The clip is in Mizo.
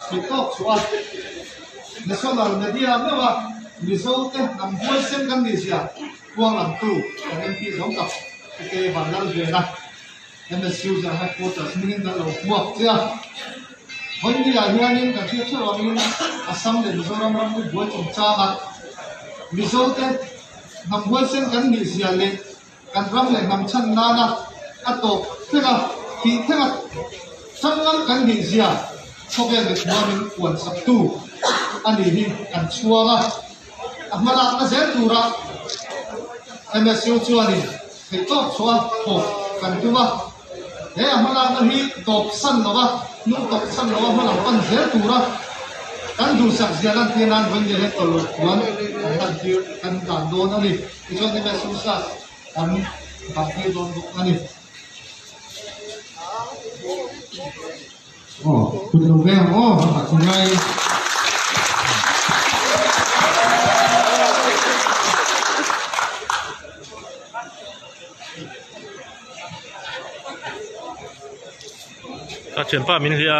Theih tawk chhuah a, National Media meuha Mizote hnam huaisen kan nih zia kuang lamtu kan MP zo tak Pu Vanlalvena MSU General Headquarters hmingin kan lo hmuak che a. Vawinia hianin kan hriat theuh angin Assam leh Mizoram ram ri buai chungchanga Mizote hnam huaisen kan nih zia leh Kan ram leh hnam chhan nana a tawp thleng a, thih thleng a changngam kan nih zia khawvel mit hmuam in puan sak tu a nih hi kan chhuang a. A hma lakna zel tura MSU chuanin theihtawp chhuah thawk kan tum a. He a hma lakna hi tawp san lo a, hnung tawp san lo a hma lam pan zel tura kan duhsak zia lantir nan vawiin hian tawlh puan kan lantir kan dan dawn a ni. Tichuan MSU zat kan dah tir dawn bawk a ni. Aw, kut lo ve ang aw, a chu ngai. Ka thianpa min hlia.